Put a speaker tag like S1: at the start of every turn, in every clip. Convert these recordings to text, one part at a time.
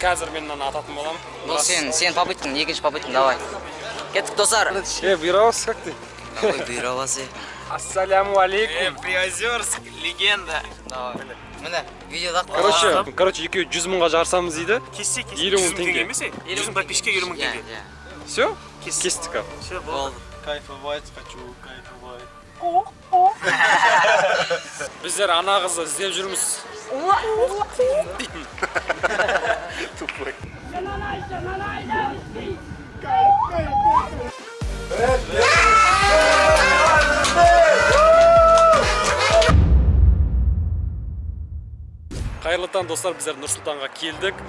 S1: Қазір мен мынаны ататын боламын.
S2: Бұл сен попыткаң, екінші попыткаң, давай. Кеттік, достар.
S1: Е, бұйрабас, как ты?
S2: Какой бұйрабас, е.
S1: Ассаляму алейкум.
S3: Приозерск, легенда.
S2: Давай. Міне, видеода.
S1: Короче, екеуі 100 мыңға жарысамыз дейді.
S4: Кессе, кессе.
S1: 50 мың
S4: 100 мың
S1: теңге.
S4: теңге емес, 100 мың подписчикке 50 мың
S2: Иә,
S4: теңге.
S2: иә.
S1: Все?
S4: Кес.
S1: Кестік ал.
S4: Все, болды.
S2: Болды.
S3: Кайфовать хочу, кайфовать.
S1: Біздер ана қызды іздеп жүрміз. Дейтін.
S3: Тупой.
S1: Қайырлы таң, достар, біздер Нұр Сұлтанға келдік.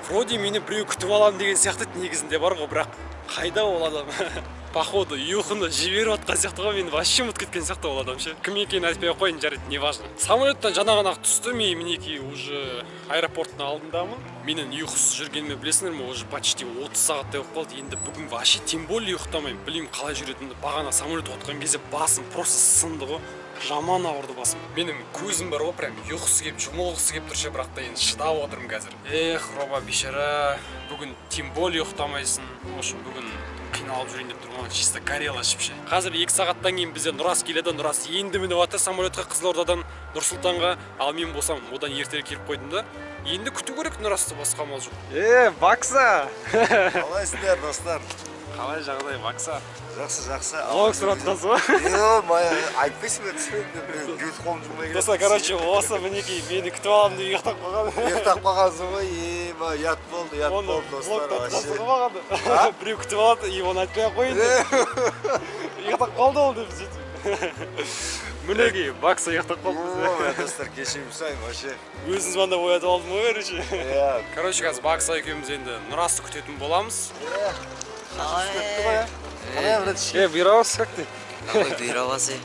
S1: Вроде мені біреу күтіп аламын деген сияқты еді негізінде бар ғой, бірақ қайда ол адам? Походу, ұйқыны жіберіп жатқан сияқты ғой, мені вообще ұмытып кеткен сияқты ол адам ше. Кім екенін айтпай ақ қояйын, жарайды, не важно. Самолеттен жаңа ғана түстім и мінекей уже аэропорттың алдындамын. Менің ұйқысыз жүргеніме білесіңдер ме, уже почти 30 сағаттай болып қалды. Енді бүгін вообще тем более ұйықтамаймын. Білмеймін қалай жүретінімді. Бағана самолет отқан кезде басым просто сынды ғой. Жаман ауырды басым. Менің көзім бар ғой, прям ұйқысы келіп, жұмылғысы келіп тұр ше, бірақ та енді шыдап отырмын қазір. Эх, Роба бейшара, бүгін тем более ұйықтамайсың. В общем, бүгін қиналып жүрейін деп тұрмын ғой, чисто горело ішіп ше. Қазір 2 сағаттан кейін бізде Нұрас келеді. Нұрас енді мініп жатыр самолетқа Қызылордадан Нұр Сұлтанға. Ал мен болсам одан ертерек келіп қойдым да. Енді күту керек Нұрасты, басқа амал жоқ. Е, Бакса!
S5: Қалайсыңдар, достар?
S1: Қалай жағдай, Бакса?
S5: Жақсы, жақсы.
S1: Влог түсіріп жатқансың ба?
S5: Е, айтпайсың ба, түсіріп бет қолым жумай келеді.
S1: Достар, короче, осы мінекей мені күтіп аламын деп ұйықтап қалған.
S5: Ұйықтап қалғансың ғой, е, ұят болды, ұят
S1: Оны
S5: болды, достар,
S1: влогта
S5: вообще.
S1: тұтасың ғой маған. Біреу күтіп алады, и оны айтпай ақ қояйын деп. Ұйықтап қалды ол деп сөйтіп. Мінекей, Бакса ұйықтап қалды
S5: О,
S1: бізде.
S5: достар, кешірім сұраймын, вообще.
S1: Өзім звондап оятып алдым ғой, короче.
S5: Иә.
S1: Короче, қазір Бакса екеуміз енді Нұрасты күтетін боламыз.
S2: Қалай?
S5: Қалай, брат?
S1: Е, бұйрабас, как ты?
S2: Какой бұйрабас, е.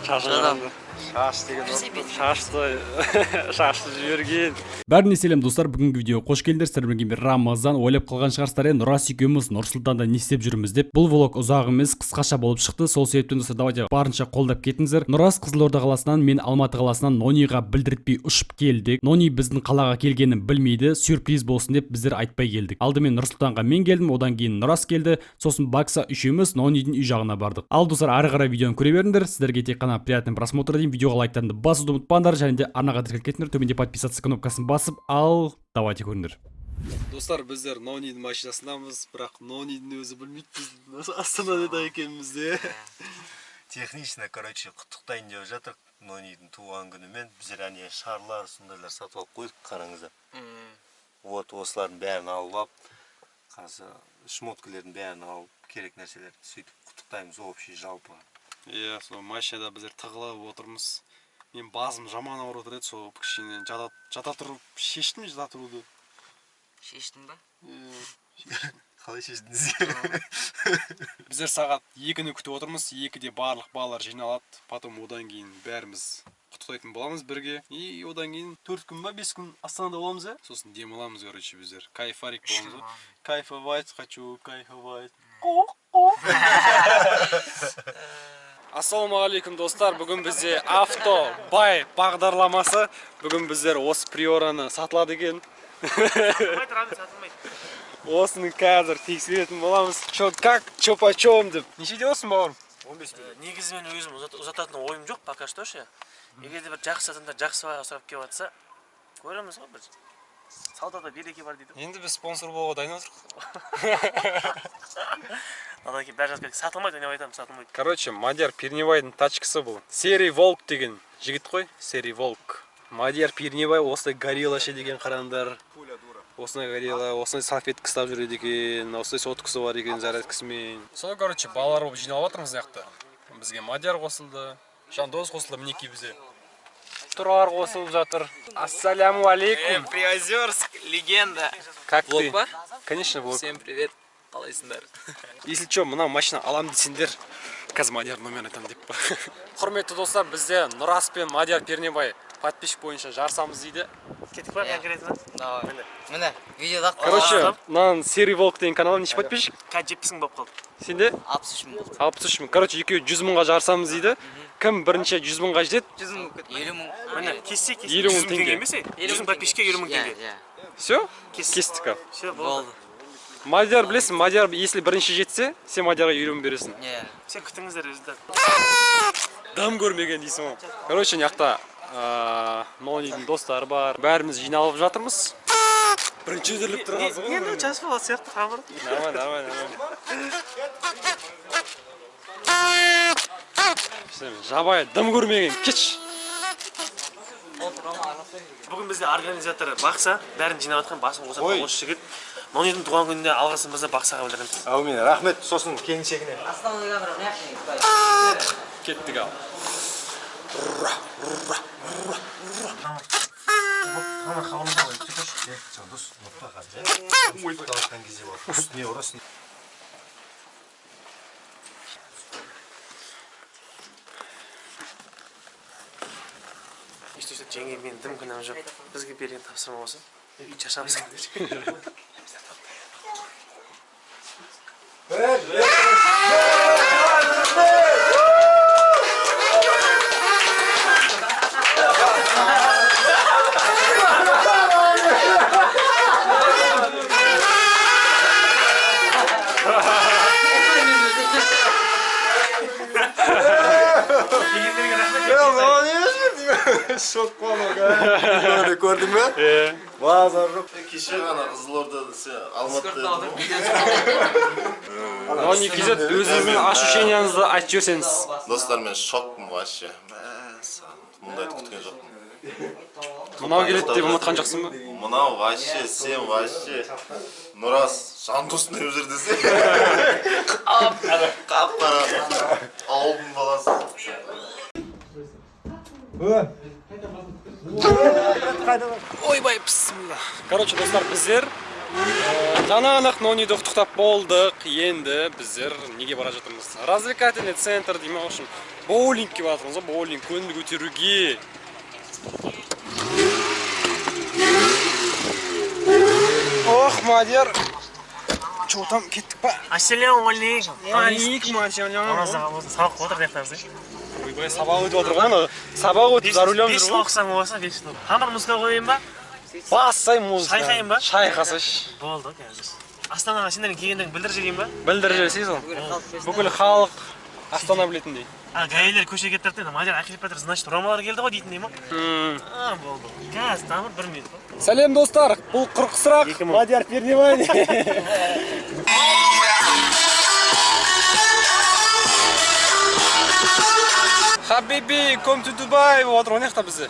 S1: Шашын
S5: Шаш деген ұрып.
S1: Шашты жіберген.
S6: Бәріне сәлем, достар! Бүгінгі видеоға қош келдіңдер. Сіздермен бірге мен, Рамазан. Ойлап қалған шығарсыздар, е, Нұрас екеуміз Нұр Сұлтанда не істеп жүрміз деп. Бұл влог ұзақ емес, қысқаша болып шықты. Сол себептен, достар, давайте барынша қолдап кетіңіздер. Нұрас Қызылорда қаласынан, мен Алматы қаласынан Нониға білдіртпей ұшып келдік. Нони біздің қалаға келгенін білмейді, сюрприз болсын деп біздер айтпай келдік. Алдымен Нұр Сұлтанға мен келдім, одан кейін Нұрас келді, сосын Бакса, үшеуміз Нонидің үй жағына бардық. Ал, достар, ары қарай видеоны көре беріңдер. Сіздерге тек қана приятный просмотр деймін. Видеоға лайктарыңды басуды ұмытпаңдар және де арнаға тіркеліп кетіңдер, төменде подписаться кнопкасын басып. Ал давайте, көріңдер.
S3: Достар, біздер Нонидің машинасындамыз, бірақ Нонидің өзі білмейді біздің Астанада екенімізді.
S5: Технично, короче, құттықтайын деп жатыр Нонидің туған күнімен. Біздер әне шарлар, сондайлар сатып алып қойдық, қараңыздар. Вот осылардың бәрін алып алып, қазір шмоткалердің бәрін алып, керек нәрселерді сөйтіп құттықтаймыз общий жалпы.
S1: Иә, сол машинада біздер тығылып отырмыз. Мен басым жаман ауырып отыр еді, сол кішкене жата тұрып шештім жата тұруды.
S2: Шештің ба?
S5: Қалай шештіңіз?
S1: Біздер сағат 2-ні күтіп отырмыз. 2-де барлық балалар жиналады. Потом одан кейін бәріміз құттықтайтын боламыз бірге. И одан кейін
S3: 4 күн ба, 5 күн Астанада боламыз, иә?
S1: Сосын демаламыз, короче, біздер. Кайфарик боламыз ғой.
S3: Кайфовать хочу, кайфовать.
S1: Ассалаумағалейкум, достар! Бүгін бізде авто бай бағдарламасы. Бүгін біздер осы Приораны сатылады екен.
S4: Сатылмайды, рады, сатылмайды.
S1: Осыны қазір тексеретін боламыз. Чё как, чё почём деп. Нешеде болсын, бауырым?
S5: 15 миллион.
S4: Негізі мен өзім ұзататын ойым жоқ пока что ше. Егер де бір жақсы адамдар жақсы бағаға сұрап келіп жатса, көреміз ғой бір. Саудада береке бар дейді ғой.
S1: Енді біз спонсор болуға дайын отырмық.
S4: Одан кейін бәрі жазып кетті. Сатылмайды, мен айтамын, сатылмайды.
S1: Короче, Мадияр Пернебайдың тачкасы бұл. Серый Волк деген жігіт қой, Серый Волк. Мадияр Пернебай осылай горилла ше деген, қараңдар.
S5: Пуля дура.
S1: Осындай горилла, осындай салфетка ұстап жүреді екен, осындай соткасы бар екен зарядкасымен. Сол, короче, балалар болып жиналып жатырмыз мына жақта. Бізге Мадияр қосылды, Жандос қосылды, мінекей бізде. Тұрар қосылып жатыр. Ассаляму алейкум.
S3: Приозерск, легенда.
S1: Как
S3: Влог
S1: ты?
S3: па?
S1: Конечно, влог.
S3: Всем привет. Қалайсыңдар?
S1: Если чё, мына машина алам десеңдер, қазір Мадияр номерін айтамын деп. Құрметті достар, бізде Нұрас пен Мадияр Пернебай подписчик бойынша жарысамыз дейді.
S4: Кеттік па, конкретно?
S2: Давай. Міне, видеода.
S1: Короче, мынаның Серый Волк деген каналы неше подписчик?
S4: Қазір 70 мың болып қалды.
S1: Сенде?
S2: 63 мың болды.
S1: 63 мың. Короче, екеуі 100 мыңға жарысамыз дейді. Кім бірінші 100 мыңға жетеді,
S2: 100 мың болып кетті. 50 мың.
S4: Міне, кессе, кессе.
S1: 50 мың
S4: 100 мың
S1: теңге.
S4: теңге емес, 100 мың подписчикке 50 мың
S2: Иә,
S4: теңге.
S2: иә.
S1: Все, кестік ал.
S4: Все, болды.
S1: Мадияр білесің, Мадияр если бірінші жетсе, сен Мадиярға 50 мың бересің.
S2: Иә.
S4: Сен күтіңіздер результат.
S1: Дым көрмеген дейсің ғой. Короче, мына жақта Нонидің достары бар. Бәріміз жиналып жатырмыз. Бірінші үзіліп тұрғансың ғой.
S4: Енді жас бала сияқты қамыр.
S1: Нормально, нормально, нормально. Сен жабайы дым көрмеген, кетші.
S4: Бүгін бізде организатор Бақса, бәрін жинап жатқан, басын қосатын осы жігіт. Нонидің туған күніне алғысымызды Бақсаға білдіреміз.
S5: Әумин, рахмет, сосын келіншегіне.
S2: Основной камера мына жақта.
S1: Кеттік ал.
S4: Қамыр қабылдау ғой, түкірші.
S5: Жандос, ұмытпа қазір. Ұйықтап кезде барып, үстіне ұрасың.
S4: Өйстіп жеңге, менің дым күнәм жоқ. Бізге берген тапсырма осы. Үй шашамыз.
S5: Шок қуанып көрдің бе? Базар жоқ.
S7: Кеше ғана Қызылордада сен Алматыда
S1: Нони KZ, өзіңіздің ощущениеңізді айтып жіберсеңіз.
S7: Достар, мен шокпын вообще. Мәссаған, мұндайды күткен жоқпын.
S1: Мынау келеді деп ұмытқан жоқсың ба?
S7: Мынау вообще, сен вообще Нұрас Жандос деп жүр десе. Қап-қара ауылдың баласы.
S1: Ойбай, бісміллә. Короче, достар, біздер жаңа ғана Нониді құттықтап болдық. Енді біздер неге бара жатырмыз? Развлекательный центр деймін, в общем, боулингке бара жатырмыз ғой, боулинг көңіл көтеруге. Ох, Мадияр. Че там, кеттік па?
S4: Ассалаумағалейкум.
S1: Алейкум ассалам.
S4: Оразаға болсын, сабақ отыр деп.
S1: Ойбай, сабақ өтіп жатыр ғой анау. Сабақ өтіп, за рулем
S4: 5
S1: жүр
S4: жыл
S1: ғой.
S4: оқысаң болса, 5 жыл. Қамыр музыка қояйын ба?
S1: Бассай музыка.
S4: Шайқайын ба?
S1: Шайқасайшы.
S4: Болды қазір. Астанаға сендердің келгендерін білдіріп жіберейін ба?
S1: Білдіріп жіберсей сол. Бүкіл халық Астана білетіндей.
S4: А, гаилер көшеге кетіп тұрды, Мадияр әкеліп жатыр, значит, ромалар келді ғой дейтіндей ма? А, болды. Қазір тамыр бір минут.
S1: Сәлем, достар, бұл қырық сұрақ. Мадияр Пернебай. Хабиби, come to Dubai болып отыр ғой жақта бізде.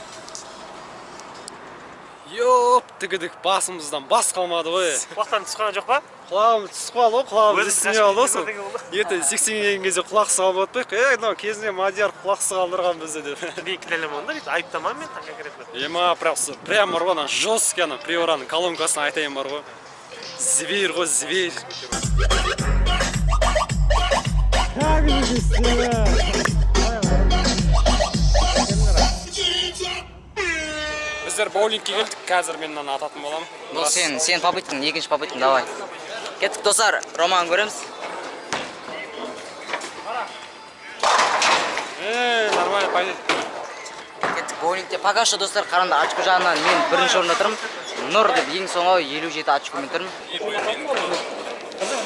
S1: Ёп, тігідік басымыздан бас қалмады ғой.
S4: Құлақтан түсіп қалған жоқ па?
S1: Құлағым түсіп қалды ғой, құлағым
S4: Өзі
S1: естімей қалды ғой сол.
S4: қашып кетті.
S1: Ертең 80-ге келген кезде құлақсыз қалып жатпайық. Е, мынау кезінде Мадияр құлақсыз қалдырған бізді деп.
S4: Мен кінәламын да, бүйтіп айыптамамын мен конкретно.
S1: Ема, прям, прям бар ғой, ана жесткий ана приораның колонкасын айтайын бар ғой. Зверь ғой, зверь. Біздер боулингке келдік, қазір мен мынаны ататын боламын.
S2: Бұл сен попыткаң, екінші попыткаң, давай. Кеттік, достар, Роман көреміз.
S1: Нормально, пойдет.
S2: Кеттік боулингте. Пока что, достар, қараңдар, очко жағынан мен бірінші орында тұрмын. Нұр деп ең соңғы 57 очкомен тұрмын.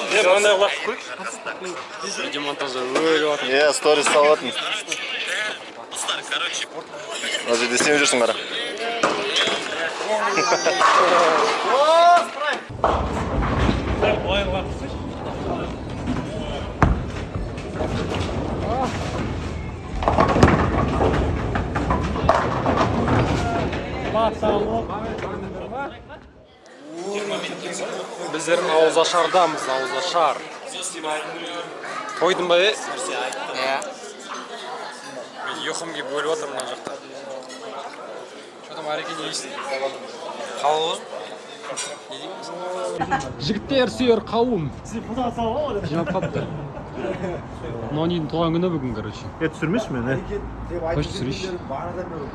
S1: Мынандай құлақ көрейік. Видеомонтажда өліп жатыр.
S7: Иә, сторис салып жатырмын. Мына жерде сен жүрсің, қара.
S1: Біздер ауызашардамыз, ауызашар. Тойдың ба, е?
S2: Иә.
S1: Мен ұйқым келіп өліп жатырмын мына жақта. Че там, Ареке, не дейсің?
S2: Қауыз.
S1: Жігіттер, сүйер қауым. Жиналып қалыпты. Нонидің туған күні бүгін, короче.
S8: Е, түсірмеші мені.
S1: Қойшы, түсірейінші.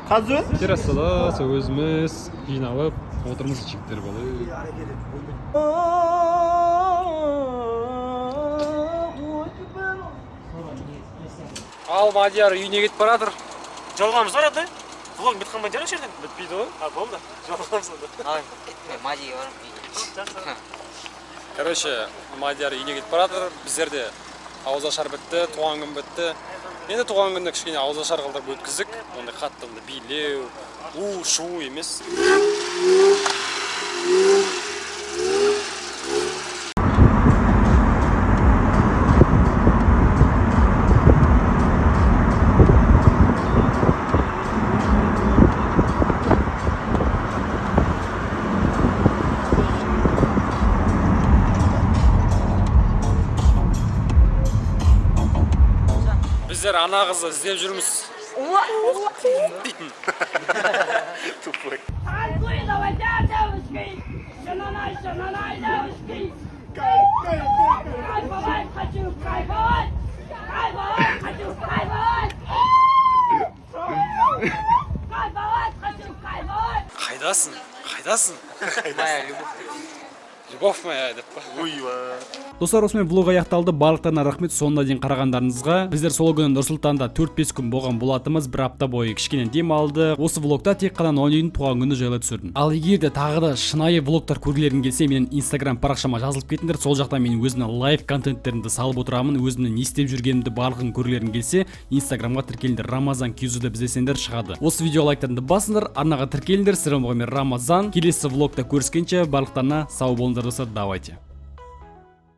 S8: Қазір?
S1: Террасада сол өзіміз жиналып отырмыз, жігіттер болып. Ал Мадияр үйіне кетіп бара жатыр.
S4: Жолығамыз ғой, родной. Влог бітіп қалмайтын шығар осы жерден.
S1: Бітпейді ғой.
S4: А, болды. Жолығамыз онда.
S2: Ал, кеттім мен, Мадиге барамын үйге.
S4: Жақсы.
S1: Короче, Мадияр үйіне кетіп бара жатыр. Біздер де ауызашар бітті, туған күн бітті. Енді туған күнді кішкене ауызашар қылдырып өткіздік. Ондай қатты ондай билеу, у шу емес. Біздер ана қызды іздеп жүрміз. Дейтін.
S9: Кайфовать хочу, кайфовать! Кайфовать хочу, кайфовать! Кайфовать хочу, кайфовать!
S1: Қайдасың? Қайдасың?
S2: Моя любовь.
S1: Любовь моя деп па?
S6: Достар, осымен влог аяқталды. Барлықтарына рахмет соңына дейін қарағандарыңызға. Біздер сол күні Нұрсұлтанда 4-5 күн болған болатынбыз. Бір апта бойы кішкене демалдық. Осы влогта тек қана Нонидің туған күні жайлы түсірдім. Ал егер де тағы да шынайы влогтар көргілерің келсе, менің инстаграм парақшама жазылып кетіңдер. Сол жақта мен өзімнің лайв контенттерімді салып отырамын. Өзімнің не істеп жүргенімді барлығын көргілерің келсе, инстаграмға тіркеліңдер. Рамазан кюзі деп іздесеңдер, шығады. Осы видео лайктарыңды басыңдар, арнаға тіркеліңдер. Сіздермен болған мен, Рамазан. Келесі влогта көріскенше, барлықтарына сау болыңдар, достар. Давайте.